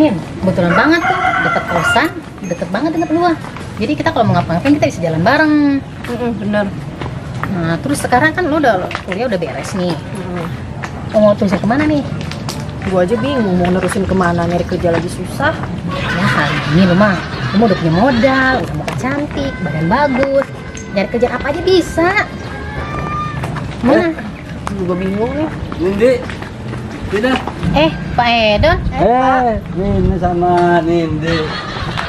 Nih, kebetulan banget tuh, deket kosan, deket banget dengan gua. Jadi kita kalau mau ngapa-ngapain kita bisa jalan bareng. Bener. Nah, terus sekarang kan lo kuliah udah beres nih. Mau terusin kemana nih? Gua aja bingung mau nerusin kemana, nyari kerja lagi susah. Ya kali ini lo mah, lo udah punya modal, udah muka cantik, badan bagus. Nyari kerja apa aja bisa. Mana? Juga bingung nih. Nindi, tidak. Pak Edon. Nindi sama Nindi.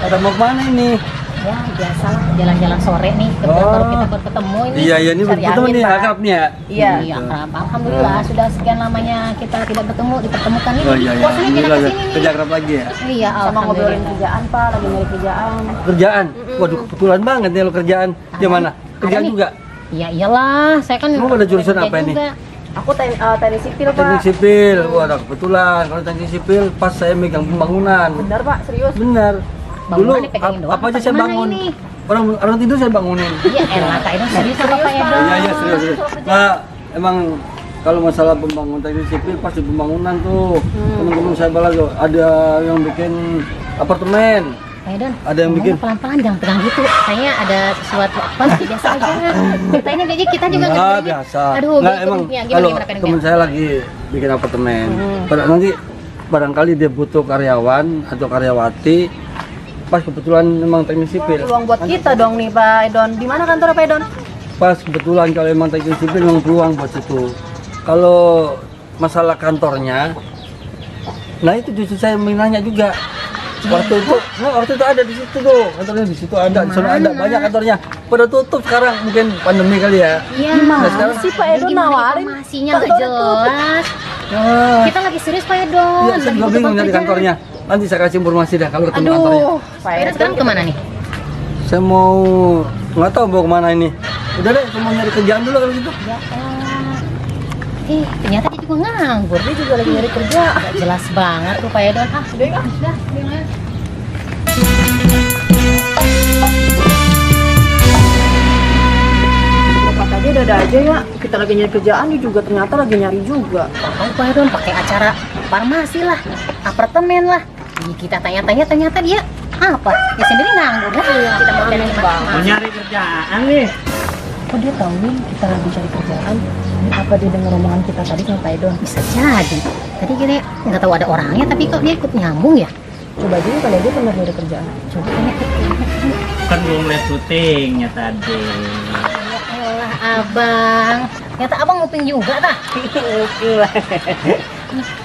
Ada mau kemana ini? Ya biasa lah, jalan-jalan sore nih. Kebetulan baru kita baru ketemu ini. Iya, ini cari bertemu angin, nih, Pak. akrab nih ya. Iya. Iya, akrab. Alhamdulillah sudah sekian lamanya kita tidak bertemu, dipertemukan ini. Oh iya, iya. Bosannya kita kesini nih. Kerja akrab lagi ya? Iya, Sama ngobrolin alhamdulillah. kerjaan Pak, lagi nyari kerjaan. Kerjaan? Waduh, kebetulan banget nih lo kerjaan. Di mana? Kerjaan nih. juga? Iya iyalah, saya kan. Emang ada jurusan kerja apa ini? juga. Aku teknik sipil Pak. Teknik sipil. Waduh, kebetulan. Kalau teknik sipil, pas saya megang pembangunan. Bener Pak, serius. Bener. Dulu Bangunan dipegangin doang, apa aja apa saya gimana bangun. ini? Orang tidur saya bangunin. Iya, elah Kak Edon serius apa Pak Edon? Iya, iya, serius. Nah, emang kalau masalah pembangunan teknik sipil pasti pembangunan tuh. Teman-teman saya balas tuh, ada yang bikin apartemen. Pak Edon, Ada yang bikin. pelan-pelan jangan pegang gitu. Kayaknya ada sesuatu apa sih biasa aja. Kita ini gaji kita juga Nggak, ngerti. biasa. Aduh, Nggak, gitu. emang Gimana kalau Pak Edon? teman saya lagi bikin apartemen. Nanti barangkali dia butuh karyawan atau karyawati. Pas kebetulan memang teknik sipil. Peluang buat kita dong nih Pak Edon. Di mana kantor Pak Edon? Pas kebetulan kalau emang teknik sipil memang peluang buat situ. Kalau masalah kantornya, nah itu justru saya mau nanya juga. Waktu itu ada di situ tuh, kantornya di situ ada, di sana ada banyak kantornya. Pada tutup sekarang, mungkin pandemi kali ya. Iya. Nah, sekarang sih Pak Edon Gimana nawarin? informasinya nggak Kantornya tutup. jelas. Ah, Kita lagi serius Pak Edon. iya, saya juga bingung nyari kantornya. Nanti saya kasih informasi dah kalau ketemu kantornya. Aduh, Pak Pak Edon Edon sekarang kemana nih? Saya mau nggak tahu mau kemana ini. Udah deh, saya mau nyari kerjaan dulu kalau gitu. Ya elah. Ternyata dia juga nganggur. Dia juga lagi nyari kerja. Nggak jelas banget tuh Pak Edon. Udah, Bapak tadi ada aja ya. Kita lagi nyari kerjaan, dia juga ternyata lagi nyari juga. tahu Pak Edon pakai acara farmasi lah, apartemen lah. Jadi kita tanya-tanya ternyata dia apa? Dia sendiri nganggur lah. Kita mau cari Mau nyari kerjaan nih. Kok dia tahu nih kita lagi cari kerjaan? Ini apa dia dengar omongan kita tadi sama Pak Edon? bisa jadi. Tadi kita nggak tahu ada orangnya, tapi kok dia ikut nyambung ya? Coba aja kali aja benar nyari kerjaan. Coba tanya ke Kan belum lihat syutingnya tadi. Ya elah abang. Ternyata abang nguping juga tah. Oke lah.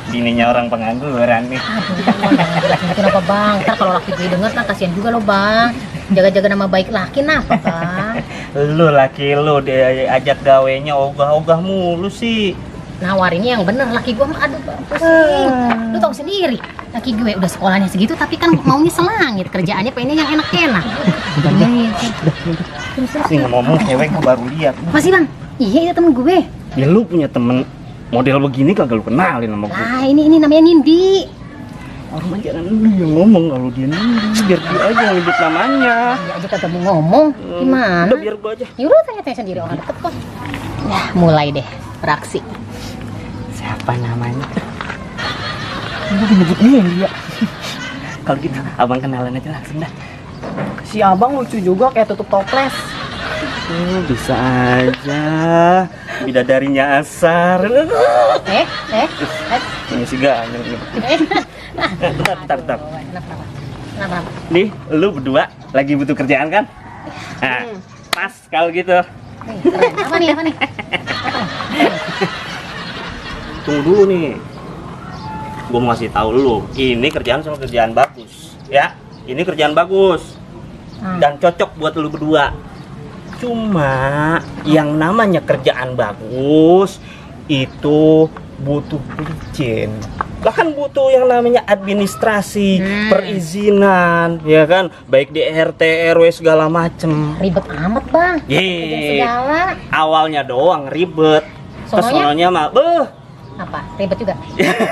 Bininya orang pengangguran nih. Aduh, kenapa bang? Ntar kalau laki gue denger, nah kasihan juga lo bang. Jaga-jaga nama baik laki, napa bang? Lu laki lu dia ajak gawenya ogah-ogah mulu sih. Nawarinnya yang bener, laki gue mah aduh bang, pusing. Lu tau sendiri, laki gue udah sekolahnya segitu tapi kan maunya selangit, kerjaannya pengennya yang enak-enak. Terus Nih ngomong cewek gua baru lihat. apa sih bang? Iya itu temen gue. Ya lu punya temen model begini kagak lu kenalin sama gue. Nah ini namanya Nindi. Orang jangan lu yang ngomong kalau dia Nindi, biar dia aja yang nyebut namanya. Dia aja kagak mau ngomong, gimana? Udah biar gua aja. Yaudah tanya-tanya sendiri, orang deket kok. Ya mulai deh, beraksi. Siapa namanya? Lu nyebut Nindi ya. Kalau gitu abang kenalan aja langsung dah. Si abang lucu juga kayak tutup toples. Bisa aja. Bidadarinya asar. Ini sih ganyang nih. Bentar. Kenapa? Nih, lu berdua lagi butuh kerjaan kan? Nah, pas kalau gitu. Nih, keren. Apa nih? Tunggu dulu nih. Gua mau ngasih tahu lu, ini kerjaan sama kerjaan bagus, ya. Ini kerjaan bagus dan cocok buat lu berdua. Cuma yang namanya kerjaan bagus itu butuh licin. Lah kan butuh yang namanya administrasi, perizinan, ya kan? Baik di RT, RW segala macem. Ribet amat bang. Ye. Segala. Awalnya doang ribet. Sononya? Kesononya mah, Apa? Ribet juga?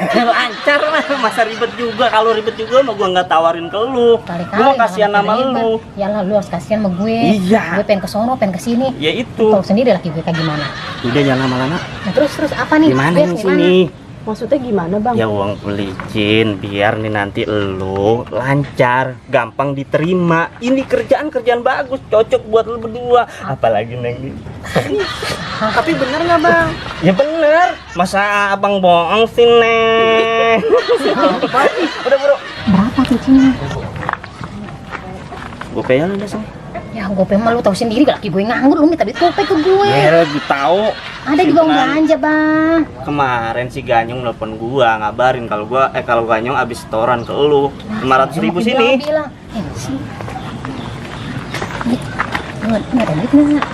lancar lah, masa ribet juga. Kalau ribet juga mah gua nggak tawarin ke lu. Kali-kali Gua kasihan sama lu. Ya lah, lu harus kasihan sama gue. Iya. Gue pengen ke sono, pengen ke sini. Ya itu. Tahu sendiri laki gue kayak gimana. Udah jangan lama-lama. Nah, terus apa nih? Gimana Bes, nih sini? Maksudnya gimana bang? Ya uang pelicin biar nih nanti lo lancar, gampang diterima. Ini kerjaan bagus, cocok buat lo berdua. Apalagi Neng nih. Tapi bener nggak bang? Ya bener, masa abang bohong sih Neng? Udah bro. Berapa cincinnya? Gue payah udah sama. Ya gue mah lu tahu sendiri laki gue nganggur, lu minta duit gope ke gue. Ya gue tahu. Ada juga uang belanja bang. Kemarin si Ganyong nelpon gua ngabarin kalau Ganyong abis setoran ke lu 500.000 sini. Bilang, sih. Nggak ada duit nggak?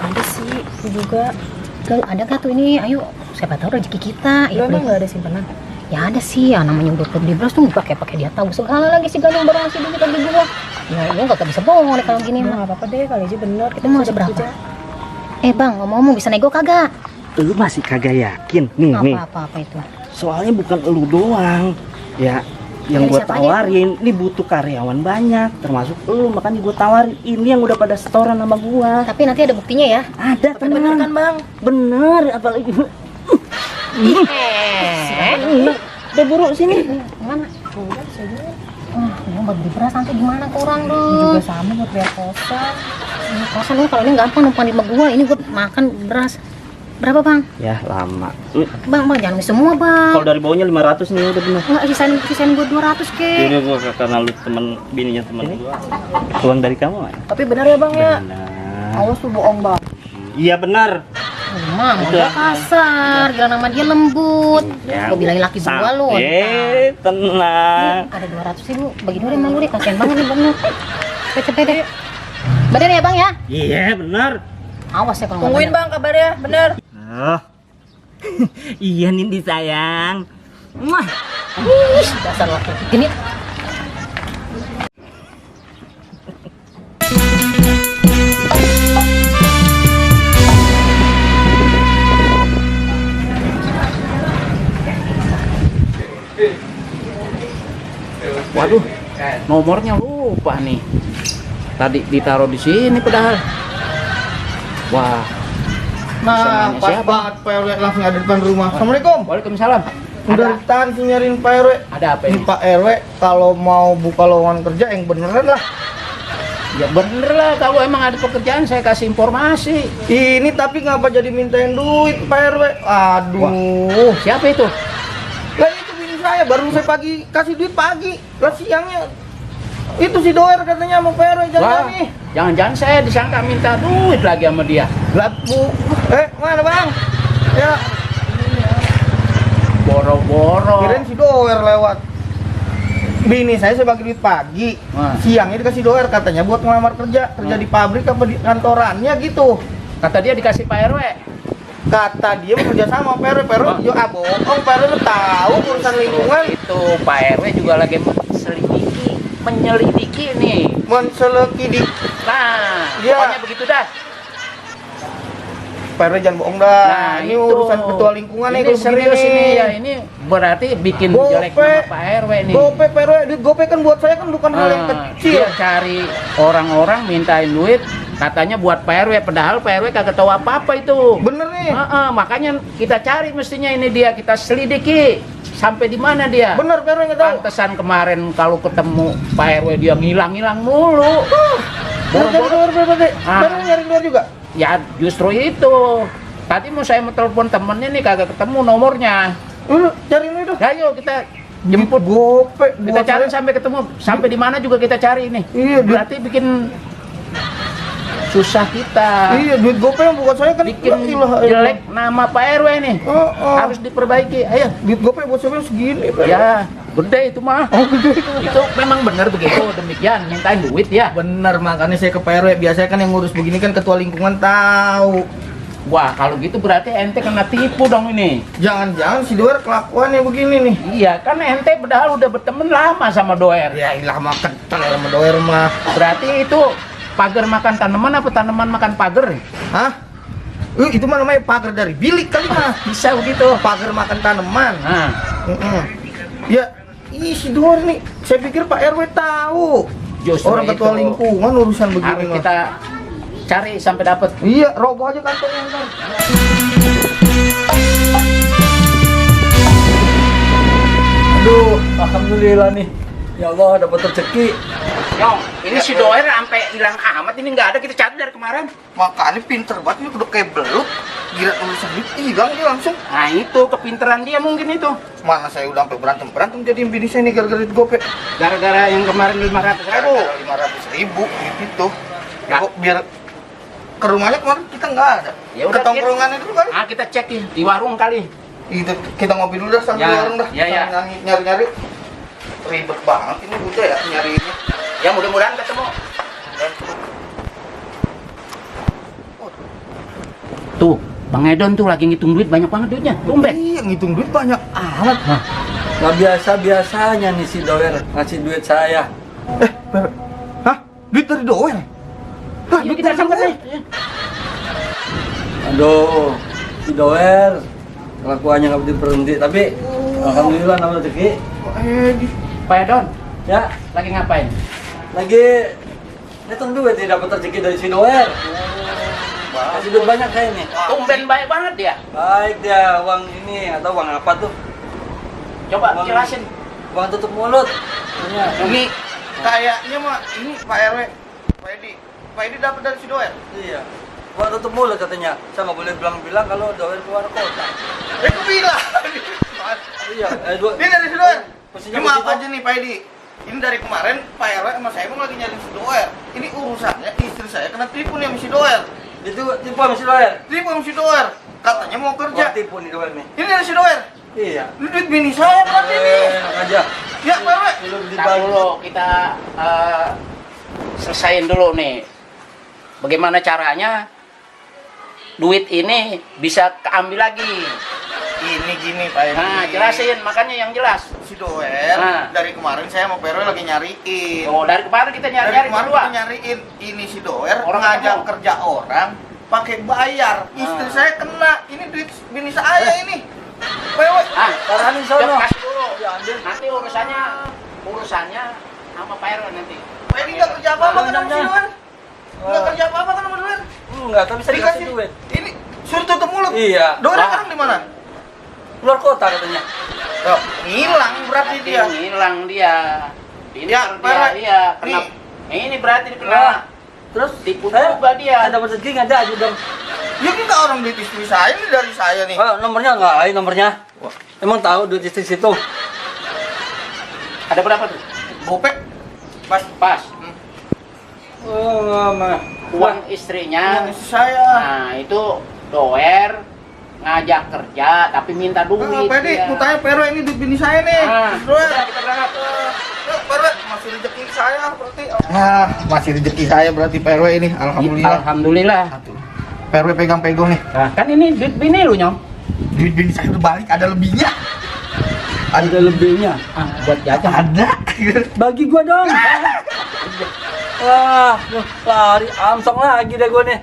Ada sih, aku juga. Kalau ada gak tuh ini, ayo siapa tahu rezeki kita. Lu emang nggak ada simpanan? Ya ada sih, ya namanya udah beli beras tuh pakai dia tahu segala lagi si Ganyong baru ngasih duit lagi gua. Ya lu nggak bisa bohong deh kalau gini mah. Nggak apa-apa deh, kali aja bener. Kita Mau mau ada berapa? kerja. Bang, ngomong-ngomong bisa nego kagak? Lu masih kagak yakin nih. Apa itu? Soalnya bukan lu doang. Ya, yang Dari gua siapa aja? tawarin, ini butuh karyawan banyak, termasuk lu, makanya gua tawarin ini yang udah pada setoran sama gua. Tapi nanti ada buktinya ya. Ada Bener kan tenang. bang? Bener, apalagi udah buru sini. Mana? Enggak, bisa juga. Mau beli beras nanti gimana kurang Ini dong? juga sama buat bayar kosan. Ini kosan lu kalau ini gampang numpang di rumah gua, ini gua makan beras. Berapa bang? Ya lama. Bang jangan beli semua bang. Kalau dari bawahnya 500 nih udah bener. Enggak sisain gua 200 ke. Ini gua karena lu temen bininya temen gua. Uang dari kamu kan? Tapi bener ya bang ya? Benar. Awas tuh bohong bang. Iya benar. Mam, Udah. gua kasar, bilang nama dia lembut. Ya, Gua bilangin laki gua lu. tenang. Ada 200.000, bagi dua deh sama lu deh, kasihan banget nih bener. Cepet deh. Bener ya bang ya? Iya benar. Awas ya kalau nggak Tungguin bener. bang kabarnya, bener. Oh. Iya Nindi sayang. Wah. Dasar laki genit. Waduh, nomornya lupa nih. Tadi ditaruh di sini padahal. Wah, Nah, Pesanannya pas siapa? banget Pak RW langsung ada di depan rumah. Assalamualaikum. Waalaikumsalam. Udah ditahan sih nyariin Pak RW. Ada apa Ini ini? Pak RW kalau mau buka lowongan kerja yang beneran lah. Ya bener lah, kalau emang ada pekerjaan saya kasih informasi. Ini tapi ngapa jadi mintain duit Pak RW? Aduh. Siapa itu? Lah itu bini saya baru saya pagi kasih duit pagi. Lah siangnya itu si Doer katanya mau Pak RW Wah, jangan nih. jangan-jangan saya disangka minta duit lagi sama dia. Lah Bu. Mana Bang? Ya, Boro-boro. kirain si Doer lewat. Bini saya bagi duit pagi. Wah. Siangnya dikasih Doer katanya buat ngelamar kerja di pabrik apa di kantorannya gitu. Kata dia dikasih Pak RW. Kata dia bekerja sama Pak RW, Pak RW juga bohong, Pak RW tahu urusan lingkungan. Itu Pak RW juga lagi menyelidiki nih. Menseleki di Nah, Iya. pokoknya begitu dah. Pak RW jangan bohong dah. Nah, Ini itu. urusan ketua lingkungan nih Ini kalau serius begini. ini ya, ini berarti bikin Gope. jelek nama Pak RW nih. Gope Pak RW, duit gope kan buat saya kan bukan hal yang Ah, kecil. dia cari orang-orang mintain duit, katanya buat Pak RW, padahal Pak RW kagak tahu apa-apa itu. Bener nih. Makanya kita cari mestinya ini dia, kita selidiki sampai di mana dia. Bener Pak RW nggak tahu. Pantesan kemarin kalau ketemu Pak RW dia ngilang-ngilang mulu. Nyari Doer berarti. Ah. Pak RW nyari Doer juga. Ya justru itu. Tadi mau saya mau telepon temennya nih kagak ketemu nomornya. Cari lu itu. Ayo kita jemput. Gope Kita buat cari saya. sampai ketemu. Sampai di mana juga kita cari ini. Iya, Berarti bikin susah kita. Iya, duit gope yang buat saya kan Bikin la ilaha illallah. jelek nama Pak RW nih. Oh. Harus diperbaiki. Ayo. Duit gope buat saya segini. Pak. Ya, gede itu mah. Oh, gede. Itu memang benar begitu. Demikian mintain duit ya. Bener, makanya saya ke Pak RW. Biasanya kan yang ngurus begini kan ketua lingkungan tahu. Wah, kalau gitu berarti ente kena tipu dong ini. Jangan-jangan si Doer kelakuannya begini nih. Iya, kan ente padahal udah berteman lama sama Doer. Ya ilah mah kental sama Doer mah. Berarti itu pagar makan tanaman apa tanaman makan pagar? Hah? Itu mah namanya pagar dari bilik kali mah. Bisa begitu. Pagar makan tanaman. Nah, Ya, ini si Doer nih. Saya pikir Pak RW tahu. justru Orang ketua itu lingkungan urusan begini harus mah. kita cari sampai dapat. Iya, roboh aja kantongnya ntar. Alhamdulillah nih. Ya Allah dapat rezeki. Nyong, ini si Doer sampai hilang amat, ini nggak ada, kita cari dari kemarin. Makanya pinter banget, ini udah kayak belut. Gila urusan duit hilang dia langsung. Nah itu kepinteran dia mungkin itu. Mana saya udah sampai berantem jadiin bini saya nih gara-gara duit gope. Gara-gara yang kemarin 500.000. 500.000 gitu. Ya, kok biar ke rumahnya kemarin kita nggak ada. Ya udah, ke tongkrongannya dulu kali. Ah kita cek di warung kali. Itu kita ngopi dulu dah sambil Ya, warung dah. ya, ya. Sambil nyari-nyari. Ribet banget ini bocah ya nyariinnya. Ya mudah-mudahan ketemu. Tuh, Bang Edon tuh lagi ngitung duit, banyak banget duitnya. Tumben. Iya, ngitung duit banyak amat. Nggak biasa-biasanya nih si Doer ngasih duit saya. Hah? Duit dari Doer? Hah, Yuk duit kita dari sampai Doer? nih. Aduh, si Doer kelakuannya nggak berhenti, tapi alhamdulillah nambah rezeki. Pak Edon, Ya, lagi ngapain? lagi hitung duit nih dapat rezeki dari si Doer. Kasih duit banyak kayak ini. Tumben baik banget dia. Baik dia uang ini atau uang apa tuh? Coba Bang. jelasin. Uang tutup mulut. Ini kayaknya mah ini Pak RW, Pak Edi dapat dari si Doer. Iya. Uang tutup mulut katanya. Saya nggak boleh bilang-bilang kalau Doer keluar kota. Aku bilang. Iya. Ini dari si Doer. Posisinya Ini maaf begitu. aja nih Pak Edi. Ini dari kemarin Pak RW sama saya emang lagi nyari si Doer. Ini urusannya istri saya kena tipu nih sama si Doer. Itu tipu sama si Doer. Tipu sama si Doer. Katanya mau kerja. Wah, tipu nih Doer nih. Ini dari si Doer. Iya. Ini duit bini saya berarti nih. Enak aja. Ya Pak RW. Belum Ntar dibagi. dulu kita selesain dulu nih. Bagaimana caranya duit ini bisa keambil lagi. Ini gini Pak Edi. Nah, jelasin, makanya yang jelas. Si Doer Nah. dari kemarin saya sama Pak RW lagi nyariin. Oh, dari kemarin kita Dari nyari-nyari kemarin berdua. kita nyariin ini si Doer Orang ngajak ketemu. kerja orang pakai bayar. Istri saya kena. Ini duit bini saya ini. Wewe. Ah, Taranin coba sono. kasih dulu. Ya, ambil. Nanti urusannya sama Pak RW nanti. Pak Edi nggak kerja apa-apa kan sama si Doer? Nggak Oh. kerja apa-apa kan sama Doer? Enggak, tapi saya dikasih duit. Ini suruh tutup mulut. Iya. Doer Wah. sekarang di mana? Keluar kota katanya. Oh, hilang berarti Nanti dia. hilang dia. Ini Ya, kan Pak dia, RW. iya. Kena, Nih. ini berarti Nah, dikena. terus Tipu saya juga dia. Ada rezeki nggak ada aja dong. Ya kita orang duit istri saya ini dari saya nih. Oh, nomornya nggak lain nomornya. Emang tahu duit istri situ? Ada berapa tuh? Gopek. Mas, Pas. Oh, nggak mah. Uang istrinya. yang istri saya. Nah, itu Doer ngajak kerja tapi minta duit. Pak Edi, dia. mau tanya Pak RW ini duit bini saya nih. Nah, Doer. udah kita berangkat. Yuk, Pak RW, masih rezeki saya berarti. Nah, masih rezeki saya berarti Pak RW ini. Alhamdulillah. Alhamdulillah. Pak RW pegang-pegang nih. Nah, kan ini duit bini lu, Nyong. Duit bini saya udah balik, ada lebihnya. Ada lebihnya. Ah, buat jajan. Ada. Bagi gua dong. Wah, lari amsong lagi deh gua nih.